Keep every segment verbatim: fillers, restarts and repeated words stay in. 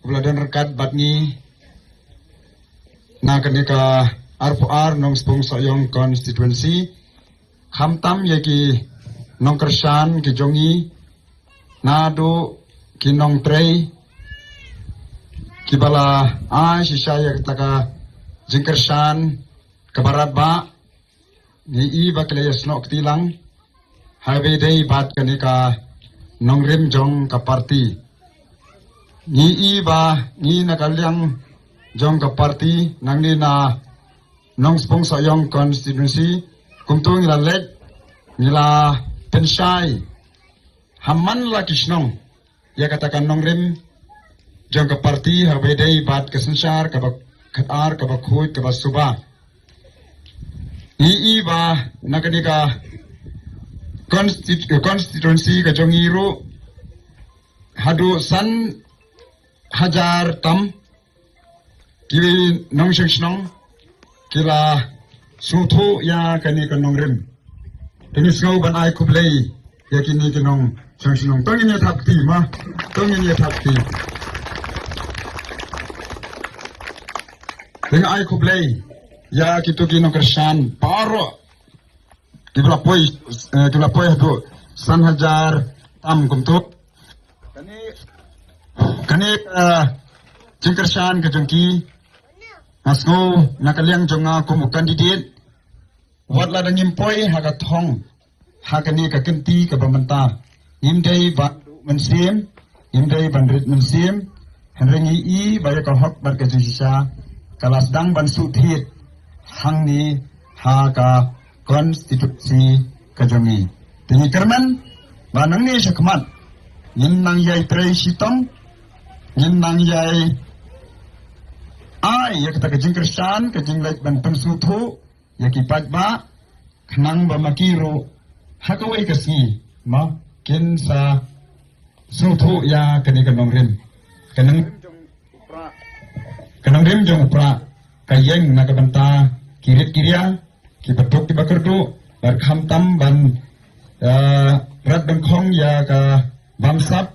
Kaba la don ryngkat bad ngi na kane ka arphew ar Nongspung Sohiong constituency, khamtam ïa ki nongkyrshan ki jong ngi, naduh ki nongtrei kiba la ai shisha ïa kata ka jingkyrshan kaba radbah. Ngi i ba ki la ïasnoh kti lang haba ïadei bad kane ka nongrim jong ka party. Ngi i ba ngi na ka liang jong ka party nangne na Nongspung Sohiong constituency, kumto ngi la leit, ngi la pynshai ha man la ki shnong ïa kata ka nongrim jong ka party haba ïadei bad ka synshar kaba khatar, kaba khuid, kaba suba. Ngi i ba na kane ka constitu- constituency ka jong ngi ruh, haduh san hajar tam ki nongshong shnong ki la sngewthuh ïa kane ka nongrim. Te ngi sngew ban ai khublei ïa kine ki nongshong shnong. To ngin ïa thap kti ma. To ngin ïa thap kti. Te nga ai khublei ïa kito ki nongkyrshan baroh kiba la poi, eh, kiba la poi haduh san hajar tam kumto. Kane, kane, eh, jingkyrshan ka jong ki, nga sngew na ka liang jong nga kum u candidate, wat la dang ngim poi ha ka thong ha kane ka kynti kaba mynta, ngim dei ban duh mynsiem, ngim dei ban rit mynsiem. Hynrei ngi i ba ïa ka hok bad ka jingshisha ka la sdang ban shu thied hangne ha ka constituency ka jong ngi. Te ngi kyrmen ba nangne shakhmat ngin nang ïai trei shitom, ngin nang ïai ai ïa kata ka jingkyrshan, ka jingleit ban pynsngewthuh ïa ki paidbah, khnang ba ma ki ruh ha kawei ka sngi ma kin sa sngewthuh ïa kane ka nongrim. Ka nong- ka nongrim jong u Prah ka ïeng na ka bynta ki rit ki ria, kiba duk kiba kyrduh, bad khamtam ban, eh, rat ban khong ïa ka bamsap,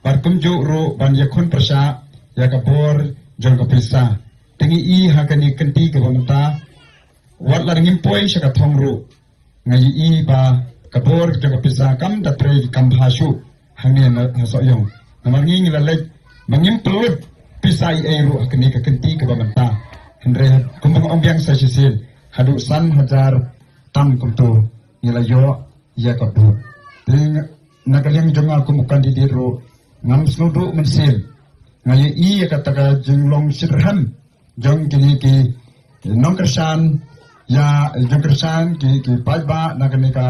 bad kumjuh ruh ban ïakhun pyrshah ïa ka bor jong ka pisa. Te ngi i ha kane ka kynti kaba mynta, wat la ngim poi sha ka thong ruh, nga ïohi ba ka bor jong ka pisa kam da trei kam bha shuh hangne na ha Sohiong. Namar ngi ngi la leit ba ngim pynlut pisa ei ei ruh ha kane ka kynti kaba mynta. Hynrei kumba nga ong biang sa shisien, haduh san hajar tam kumto ngi la ïoh ïa ka vote. Te nga, na ka liang jong nga kum u candidate ruh, ngam sngewduh mynsiem. Nga ïohi ïa kata ka jinglong shitrhem jong kine ki nongkyrshan, ïa, jong kyrshan ki, ki paidbah na kane ka,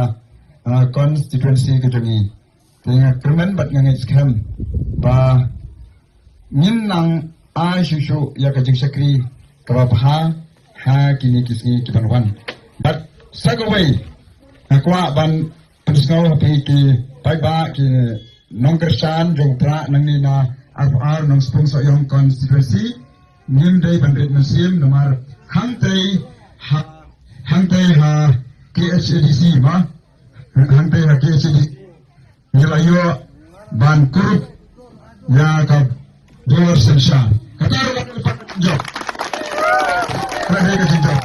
ah, constituency ka jong ngi. Te nga kyrmen bad nga ngeit skhem ba ngin nang ai shuh shuh ïa ka jingshakri kaba bha ha kine ki sngi ki ban wan. Bad sa kawei, nga kwah ban pynsngew ha phi ki paidbah, ki nongkyrshan jong u Prah nangne na arphew ar Nongspung Sohiong constituency, ngim dei ban rit mynsiem namar hangtei ha, hangtei ha K H A D C ma, hangtei ha K H A D C ngi la ïoh ban kurup ïa ka bor synshar. Kata ruh ka dei ka jingjop. Ka dei ka jingjop.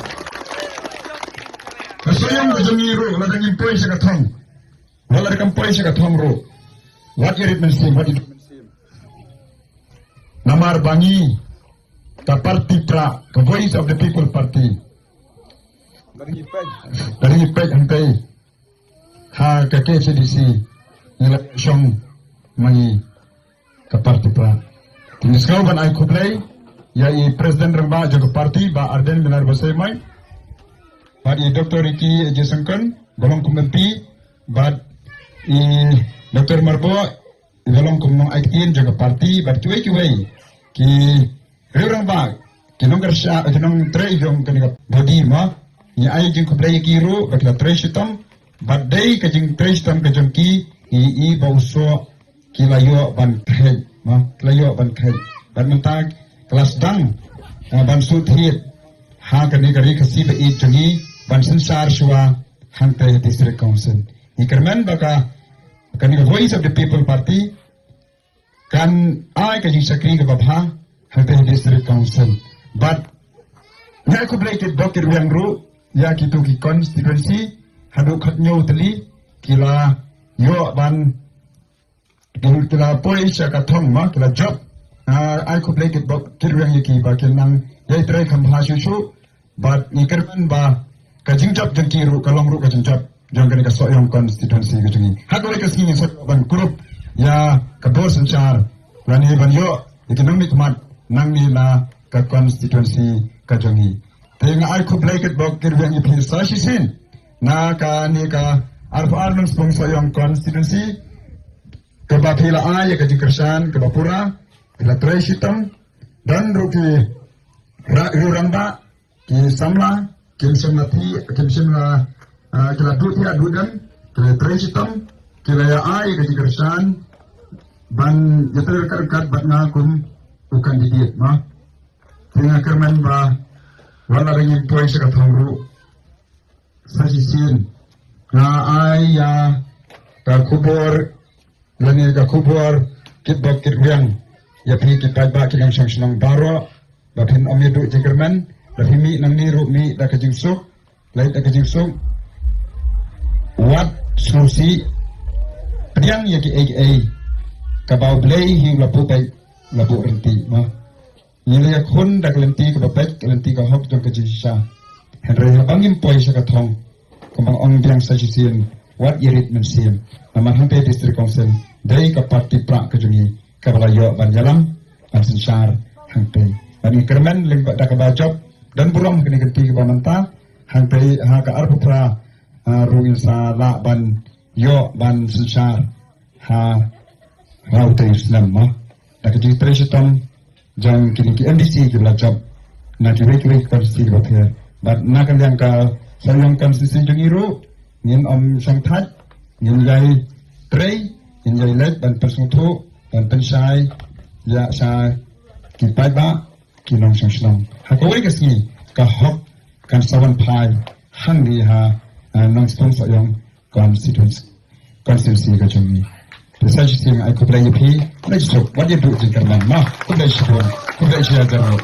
Ka Sohiong ka jong ngi ruh, lada ngim poi sha ka thong, wat lada kam poi sha ka thong ruh, wat ïa rit mynsiem, wat ïa rit mynsiem. Namar ba ngi ka party Prah, ka Voice of the People Party, lada ngi peit hangtei ha ka K H A D C, ngi la shong ma ngi ka party Prah. Te ngi sngew ban ai khublei ïa i President rangbah jong ka party, Bah Ardent Miller Basaiawmoit, bad i Doctor Ricky A J Syngkon ba long kum M P, bad i Doctor Myrboh ba long kum nongai ktien jong ka party, bad kiwei kiwei ki riew rangbah, ki nongkyrshan, ki nongtrei jong kane ka body ma. Ngi ai jingkhublei ïa ki ruh ba ki la trei shitom, bad dei ka jingtrei shitom ka jong ki, ngi i ba u soh ki la ïoh ban kheit ma, ki la ïoh ban kheit. Bad mynta ki la sdang, eh, ban shu thied ha kane ka ri Khasi ba ïeit jong ngi ban synshar shuwa hangtei ha District Council. Ngi kyrmen ba ka, kane ka Voice of the People Party kan ai ka jingshakri kaba bha hangtei ha District Council. Bad nga ai khublei kitbok kitrwiang ruh ïa kitu ki constituency haduh khatñiew tylli ki la ïoh ban ki la poi sha ka thong, ma ki la jop. Ai khublei kitbok kitrwiang ïa ki ba kin nang ïai trei kham bha shuh shuh. Bad ngi kyrmen ba ka jingjop jong ki ruh ka long ruh ka jingjop jong kane ka Sohiong constituency ka jong ngi. Ha kawei ka sngi ngin sa ban kurup ïa ka bor synshar lane ban ïoh ïa ki nongmihkhmat nangne na ka constituency ka jong ngi. Te nga ai khublei kitbok kitrwiang ïa phi sa shisien na kane ka arphew ar nongspung Sohiong constituency, kaba phi la ai ïa ka jingkyrshan kaba pura, phi la trei shitom. Don ruh ki ra- rangbah, ki samla, kim shym la thiah, kim shym la, ah, ki la duh thiah duh dem, ki la trei shitom, ki la ïa ai ïa ka jingkyrshan ban ïatrei ryngkat ryngkat bad nga kum u candidate, ma. Te nga kyrmen ba wat la ngin poi sha ka thong ruh sa shisien nga ai ïa ka khubor lane ka khubor kitbok kitrwiang ïa phi ki paidbah ki nongshong shnong baroh ba phin ym ïa duh jingkyrmen. Lada phi mih nangne ruh, mih da ka jingsuk, leit da ka jingsuk. Wat sngewsih pdiang ïa kiei kiei, kaba U Blei hi u la buh beit, la buh ryntih, ma. Ngi la ïakhun da ka lynti kaba beit, ka lynti ka hok jong ka jingshisha. Hynrei haba ngim poi sha ka thong, kumba nga ong biang sa shisien, wat ïa rit mynsiem. Namar hangtei District Council dei ka party prah ka jong ngi kaba la ïoh ban ïalam ban synshar hangtei. Bad ngi kyrmen lyngba da kaba jop, don burom ha kane ka lynti kaba mynta. Hangtei ha ka arphew phra, ah, ruh ngin sa lah ban ïoh ban synshar ha, ha utei u snem, ma. Da ka jingtrei shitom jong kine ki M D C kiba la jop na kiwei kiwei ki constituency kiba pher. Bad na ka liang ka Sohiong constituency jong ngi ruh, ngin ym shong thait, ngin ïai trei, ngin ïai leit ban pynsngewthuh, ban pynshai ïa sha ki paidbah, ki nongshong shnong. Ha kawei ka sngi ka hok kan sa wan phai hangne ha, ah, Nongspung Sohiong constituency, constituency ka jong ngi. Te sa shisien ai khublei ïa phi, khublei shibun, wat ïa duh jingkyrmen, ma, khublei shibun, khublei shibun.